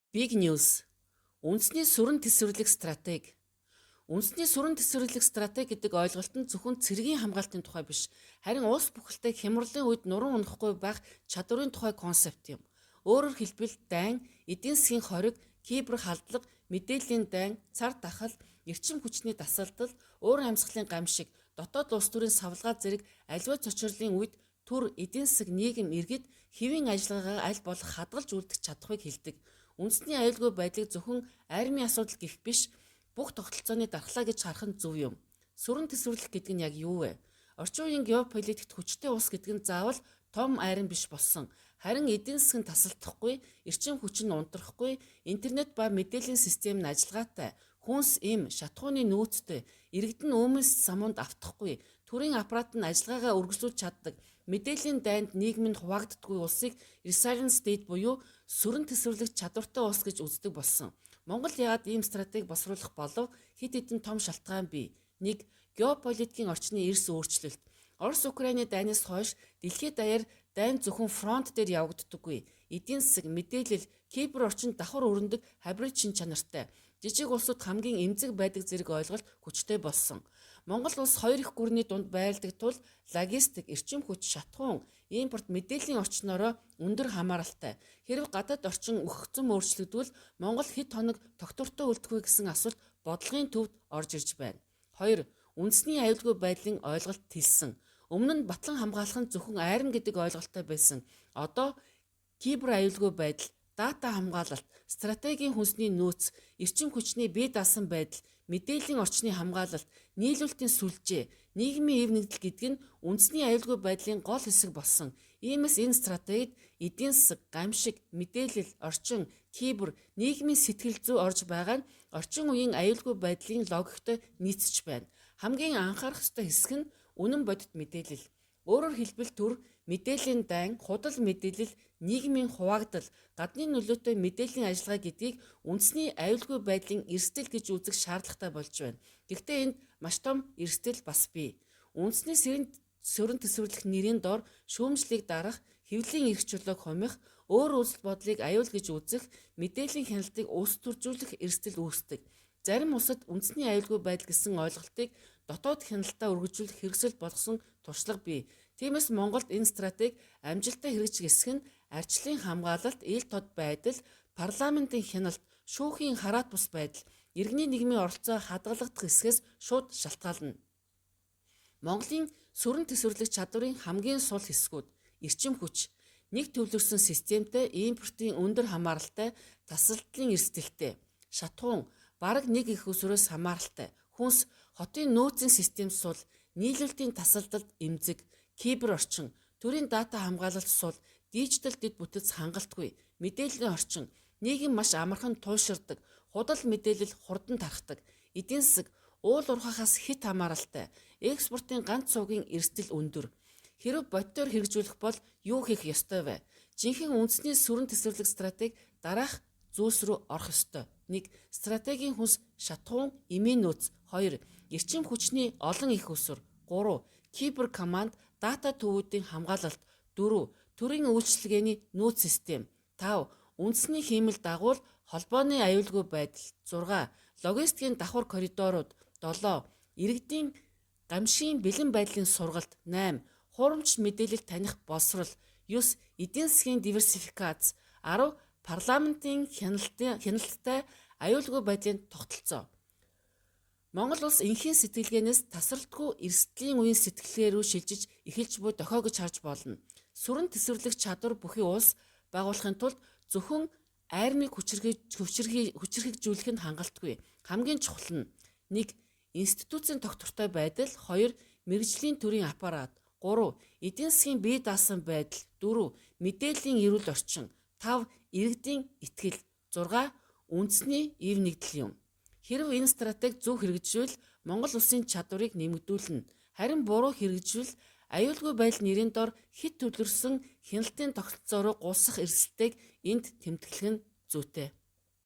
Big News. Үндэсний сүрэн тэсвэрлэх стратеги. Үндэсний сүрэн тэсвэрлэх стратеги гэдэг ойлголт нь зөвхөн цэргийн хамгаалтын тухай биш, харин улс бүхэлдээ хямралын үед нуран унахгүй байх чадварын тухай концепт юм. Өөрөөр хэлбэл дайн, эдийн засгийн хориг, кибер халдлага, мэдээллийн дайн, цар тахал, эрчим хүчний дасалдал, уур амьсгалын гамшиг, дотоод улс төрийн савлгаа зэрэг аливаа цочрлын үед төр, эдийн засаг, нийгэм, иргэд хэвийн ажиллагаагаа аль болох хадгалж үлдэх чадахыг хэлдэг. Үндэсний аюулгүй байдлыг зөвхөн армийн асуудал гэх биш, бүх тогтолцооны дархлаа гэж харах нь зөв юм. Сүрэн тэсвэрлэх гэдэг нь яг юу вэ? Орчин үеийн геополитикт хүчтэй улс гэдэг нь заавал том арми биш болсон. Харин эдийн засаг нь тасалдахгүй, эрчим хүч нь унтрахгүй, интернет ба мэдээллийн систем нь ажиллагаатай, хүнс эм, шатахууны нөөцтэй, иргэд нь өмнөс самуунд автахгүй, төрийн аппарат нь ажиллагаагаа өргөжлүүлж чаддаг, мэдээллийн дайнд нийгэм нь хуваагддаггүй улсыг resilient state буюу сүрэн тэсвэрлэх чадвартай улс гэж үздэг болсон. Монгол яагаад ийм стратеги боловсруулах болов, хэд хэдэн том шалтгаан бий. 1. Геополитикийн орчны эрс өөрчлөлт. Орос Украины дайнаас хойш дэлхийд даяар дайн зөвхөн фронт дээр явагддаггүй. Эдийн засаг, мэдээлэл, кибер орчинд давхар өрнөдөг хабрид шин чанартай. Жижиг улсууд хамгийн эмзэг байдаг зэрэг ойлголт хүчтэй болсон. Монгол улс хоёр их гүрний дунд байрладаг тул логистик, эрчим хүч, шатахуун, импорт, мэдээллийн орчноороо өндөр хамааралтай. Хэрэв гадаад орчин өгөгцөн өөрчлөгдвөл Монгол хэд хоног тогтвортой үлдэх вэ гэсэн асуулт бодлогын төвд орж ирж байна. 2. Үндэсний аюулгүй байдлын ойлголт тэлсэн. Өмнө нь батлан хамгаалах нь зөвхөн арми гэдэг ойлголттой байсан. Одоо кибер аюулгүй байдал, дата хамгаалалт, стратегийн хүнсний нөөц, эрчим хүчний бие даасан байдал, мэдээллийн орчны хамгаалалт, нийлүүлэлтийн сүлжээ, нийгмийн эв нэгдэл гэдэг нь үндэсний аюулгүй байдлын гол хэсэг болсон. Иймээс энэ стратегид эдийн засаг, гамшиг, мэдээлэл, орчин, кибер, нийгмийн сэтгэл зүй орж байгаа нь орчин үеийн аюулгүй байдлын логиктой нийцэж байна. Хамгийн анхаарах ёстой хэсэг нь үнэн бодит мэдээлэл. Өөрөөр хэлбэл төр мэдээллийн дайн, худал мэдээлэл, нийгмийн хуваагдал, гадны нөлөөтэй мэдээллийн ажиллагаа гэдгийг үндэсний аюулгүй байдлын эрсдэл гэж үзэх шаардлагатай болж байна. Гэхдээ энд маш том эрсдэл бас бий. Үндэсний сөрөн тэсвэрлэх нэрийн дор шүүмжлэлийг дарах, хэвлэлийн эрх чөлөөг хумих, өөр үзэл бодлыг аюул гэж үзэх, мэдээллийн хяналтыг улс төржүүлэх эрсдэл үүсдэг. Зарим улсад үндэсний аюулгүй байдал гэсэн ойлголтыг дотоод хяналтаа өргөжүүлэх хэрэгсэл болгосон туршлага бий. Тиймээс Монголд энэ стратеги амжилттай хэрэгжих эсэх нь ардчлалын хамгаалалт, ил тод байдал, парламентын хяналт, шүүхийн хараат бус байдал, иргэний нийгмийн оролцоо хадгалагдах эсхээс шууд шалтгаална. Монголын сүрэн тэсвэрлэх чадварын хамгийн сул хэсгүүд: эрчим хүч, нэг төвлөрсөн системтэй, импортын өндөр хамааралтай, тасалдлын эрсдэлтэй, шатахуун, бараг нэг эх үүсвэрээс хамааралтай, хүнс, хотын нөөцийн систем сул, нийлүүлэлтийн тасалдалд эмзэг, кибер орчин, төрийн дата хамгаалалт сул, дижитал дэд бүтэц хангалтгүй, мэдээллийн орчин, нийгэм маш амархан туйлширдаг, худал мэдээлэл хурдан тархдаг, эдийн засаг уул уурхайгаас хэт хамааралтай, экспортын ганц сувгийн эрсдэл өндөр. Хэрэв бодитоор хэрэгжүүлэх бол юу хийх ёстой вэ? Жинхэнэ үндэсний сүрэн тэсвэрлэх стратеги дараах зүйлс рүү орох ёстой. 1. Стратегийн хүнс, шатахуун, эмийн нөөц. 2. Эрчим хүчний олон эх үүсвэр. 3. Кибер команд, дата төвүүдийн хамгаалалт. 4. Төрийн үйлчилгээний нөөц систем. 5. Үндэсний хиймэл дагуул, холбооны аюулгүй байдал. 6. Логистикийн давхар коридорууд. 7. Иргэдийн гамшигын бэлэн байдлын сургалт. 8. Хуурамч мэдээлэл таних боловсрол. 9. Эдийн засгийн диверсификац. 10. Парламентын хяналттай аюулгүй байдлын тогтолцоо. Монгол улс энхийн сэтгэлгээнээс тасралтгүй эрсдлийн үеийн сэтгэлгээ рүү шилжиж эхэлж буй дохио гэж харж болно. Сүрэн тэсвэрлэх чадвар бүхий улс байгуулахын тулд зөвхөн армийг хүчирхэгжүүлэх нь хангалтгүй. Хамгийн чухал нь 1. Институцийн тогтвортой байдал, 2. Мэргэжлийн төрийн аппарат, 3. Эдийн засгийн бие даасан байдал, 4. Мэдээллийн эрүүл орчин, 5. Иргэдийн итгэл, 6. Үндэсний эв нэгдэл юм. Хэрэв энэ стратеги зөв хэрэгжвэл Монгол улсын чадварыг нэмэгдүүлнэ. Харин буруу хэрэгжвэл аюулгүй байдал нэрийн дор хэт төвлөрсөн хяналтын тогтолцоо руу гулсах эрсдэлтэйг энд тэмдэглэх нь зүйтэй.